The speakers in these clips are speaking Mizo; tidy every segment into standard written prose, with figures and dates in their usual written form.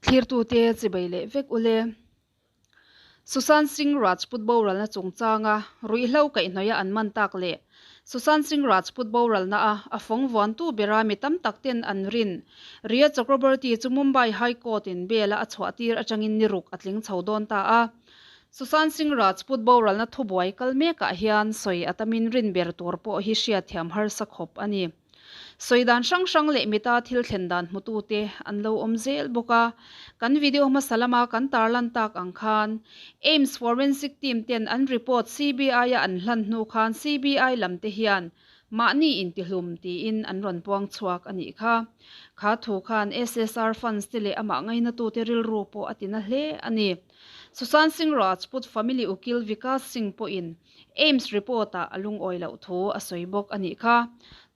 Thlirtute chibai leh vek ule. Sushant Singh Rajput boralna chungchanga ruihhlo kaihhnawih a an man tak leh Sushant Singh Rajput boralna a a fawng vuantu bera mi tam tak ten an rin Rhea Chakraborty chu Mumbai High Court in bail a a chhuah tir atangin ni ruk a tling chho dawn ta a. Sushant Singh Rajput boralna thubuai kal mekah hian sawi a tamin rin ber tur pawh hi hriatthiam harsa khawp a ni. Sawi dan hrang hrang leh mita thil thlen dan hmutute an lo awm zel bawk a, kan video hmasa lama kan tarlan tak ang khan AIIMS Forensic Team ten an report CBI a an hlan hnu khan CBI lam te hian mahni intihlum tiin an rawn puang chhuak a nih kha. Kha thu khan SSR fans te leh amah ngainatute rilru pawh a tina hle a ni. Sushant Singh Rajput family ukil Vikas Singh pawhin AIIMS report-ah a lungawi loh thu a sawi bawk a nih kha.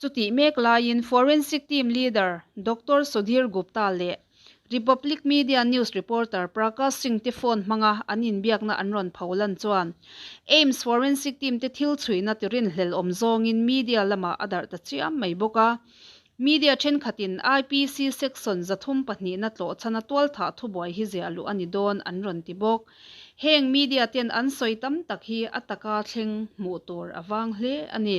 Chutih mek laiin Forensic Team Leader Doctor Sudhir Gupta leh Republic Media News Reporter Prakash Singh te phone hmanga an inbiakna an rawn pho lan chuan AIIMS Forensic Team te thil chhuihna ti rinhlel awm zawngin media lamah a darh ta chiam mai bawk a. Media thenkhatin IPC Section 32 na tlawh chhana tualthah thubuai hi ziah luh a ni dawn an rawn ti bawk. Heng media ten an sawi tam tak hi a taka thleng hmuh tur a vang hle a ni.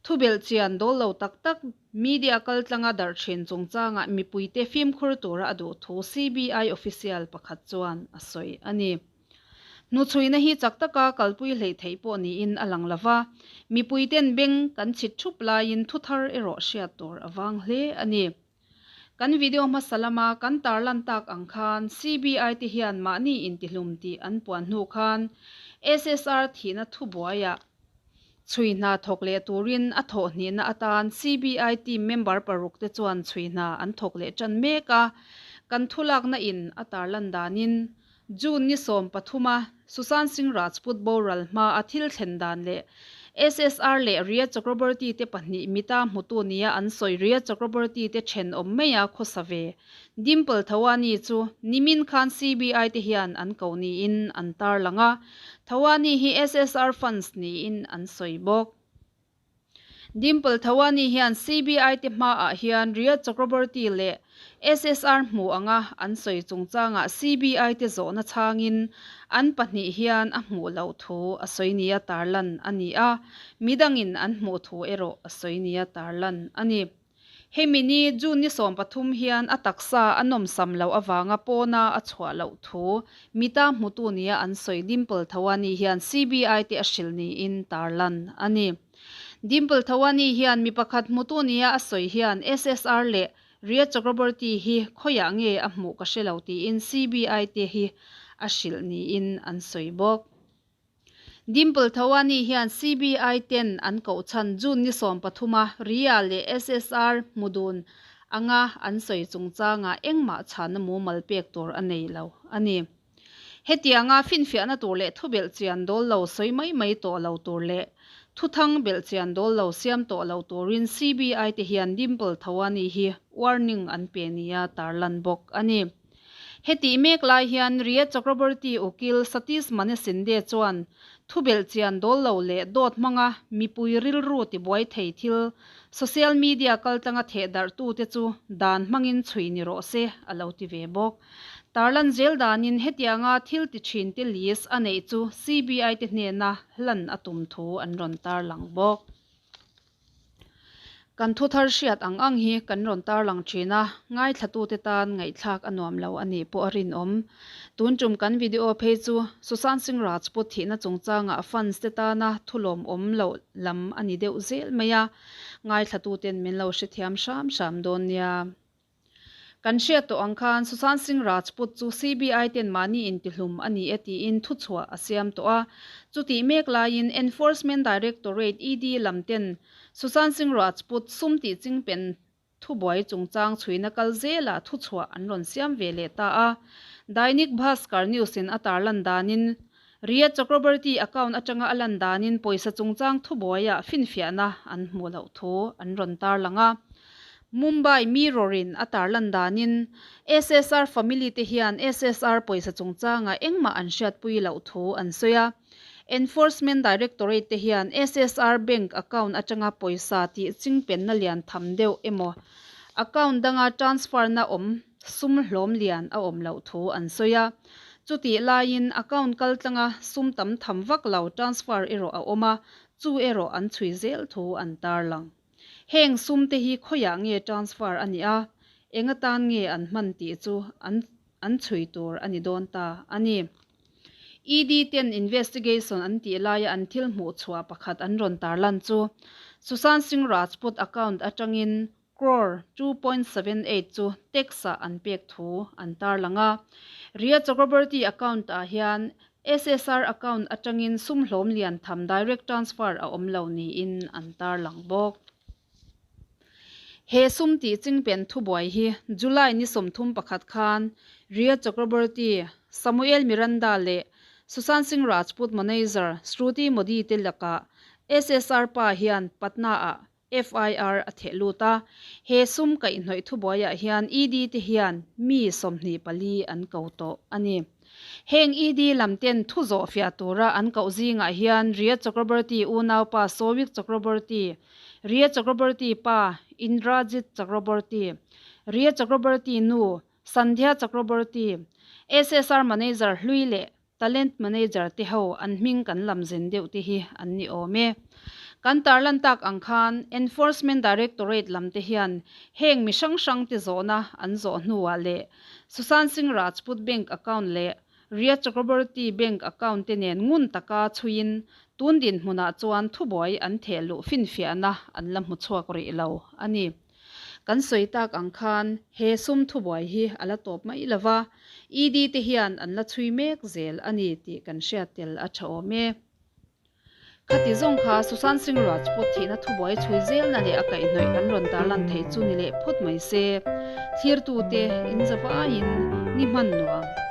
Thubelh chian dawl lo tak tak media kaltlanga darh thin chungchangah mipuite fimkhur tura a duh thu CBI official pakhat chuan a sawi a ni. Hnuchhuina hi chak taka kalpui hleih theih pawh niin a lang lo va, mipuiten beng kan chhit thup laiin thuthar erawh hriat tur a vang hle a ni. Kan video hmasa lama kan tarlan tak ang khan CBI te hian mahni intihlum tih an puan hnu khan SSR thihna thubuaiah chhui hna thawk leh turin a thawh hnihna atan CBI team member paruk te chuan chhui hna an thawk leh tan mek a, kan thulakna in a tarlan danin June ni 13 a Sushant Singh Rajput boral hma a thil thlen dan leh SSR leh Rhea Chakraborty te pahnih mita hmutu nia an sawi Rhea Chakraborty te thenawm mai a khawsa ve. Dimple Thawani chu nimin khan CBI te hian an ko niin an tarlang a, Thawani hi SSR fans niin an sawi bawk. Dimple Thawani hian CBI te hmaah hian Rhea Chakraborty leh SSR hmu anga an sawi chungchangah CBI te zawhna chhangin an pahnih hian a hmuh loh thu a sawi nia tarlan a ni a, midangin an hmuh thu erawh a sawi nia tarlan a ni. Hemi ni June ni 13 hian a taksa a nawmsam loh avanga pawna a chhuah loh thu mita hmutu nia an sawi Dimple Thawani hian CBI te a hrilh niin tarlan a ni. Dimple Thawani hian mi pakhat hmutu nia a sawi hian SSR leh Rhea Chakraborty hi khawiah nge a hmuh ka hre lo tiin CBI te hi a hrilh niin an sawi bawk. Dimple Thawani hian CBI ten an koh chhan June ni 13 a Rhea leh SSR hmu dun anga an sawi chungchangah engmah chhanna mumal pek tur a nei lo a ni. Hetianga finfiahna tur leh thubelh chian dawl lo sawi mai mai tawh lo tur leh thuthang belh chian dawl lo siam tawh lo turin CBI te hian Dimple Thawani hi warning an pe nia tarlan bawk a ni. Hetih mek lai hian Rhea Chakraborty ukil Satish Manesinde chuan thubelh chian dawl lo leh dawt hmanga mipui rilru tibuai thei thil social media kaltlanga theh darhtute chu dan hmangin chhui ni rawh se a lo ti ve bawk. Tarlan zel danin hetianga thil ti thinte list a neih chu CBI te hnena hlan a tum thu an rawn tarlang bawk. Kan thuthar hriat ang ang hi kan rawn tarlang thin a, ngaithlatute tan ngaihthlak a nuam lo a nih pawh a rinawm. Tun tum kan video phei chu Sushant Singh Rajput thihna chungchangah fans te tana thulawmawm loh lam a ni deuh zel mai a, ngaithlatuten min lo hrethiam hram hram dawn nia. Kan hriat tawh ang khan Sushant Singh Rajput chu CBI ten mahni intihlum a ni e tiin thuchhuah a siam tawh a. Chutih mek laiin Enforcement Directorate, ED, lam ten Sushant Singh Rajput sum tih chingpen thubuai chungchang chhuina kal zelah thuchhuah an rawn siam ve leh ta a. Dainik Bhaskar News in a tarlan danin Rhea Chakraborty account atanga a lan danin pawisa chungchang thubuaiah finfiahna an hmuh loh thu an rawn tarlang a. Mumbai Mirror in a tarlan danin SSR family te hian SSR pawisa chungchangah engmah an hriatpui loh thu an sawi a. Enforcement Directorate te hian SSR bank account atanga pawisa tih chingpenna lian tham deuh emaw account danga transfer na awm. sum hlawm lian a awm loh thu an sawi a. Chutih laiin account kaltlanga sum tam tham vak lo transfer erawh a awm a, chu erawh an chhui zel thu an tarlang. Heng sum te hi khawiah nge transfer a nih a, eng atan nge an hman tih chu an an chhui tur a ni dawn ta a ni. ED ten investigation an tih laia an thil hmuh chhuah pakhat an rawn tarlan chu Sushant Singh Rajput account atangin crore 2.78 chu tax-ah an pek thu an tarlang a. Rhea Chakraborty account-ah hian SSR account atangin sum hlawm lian tham direct transfer a awm lo niin an tarlang bawk. He sum tih chingpen thubuai hi July ni 31 khan Rhea Chakraborty, Samuel Miranda leh Sushant Singh Rajput manager Shruti Modi te lakah SSR pa hian Patna-ah FIR a theh lut a. He sum kaihhnawih thubuaiah hian ED te hian mi 24 an ko tawh a ni. Heng ED lam ten thu zawh fiah tura an koh zingah hian Rhea Chakraborty unaupa Showik Chakraborty, Rhea Chakraborty pa Indrajit Chakraborty, Rhea Chakraborty nu Sandhya Chakraborty, SSR Manager hlui leh Talent Manager te ho an hming kan lam zen deuh te hi an ni awm e. Kan tarlan tak ang khan Enforcement Directorate lam te hian heng mi hrang hrang te zawhna an zawh hnuah leh Sushant Singh Rajput bank account leh Rhea Chakraborty bank account te nen ngun taka chhuiin tun dinhmunah chuan thubuai an theh luh finfiahna an la hmu chhuak rih lo a ni. Kan sawi tak ang khan he sum thubuai hi a la tawp mai lo va, ED te hian an la chhui mek zel a ni tih kan hriat tel a tha awm e. Khati zawng kha Sushant Singh Rajput thihna thubuai chhui zelna leh a kaihhnawih an rawn tarlan theih chu ni leh phawt mai se. Thlirtute in zavaiin ni hman nuam.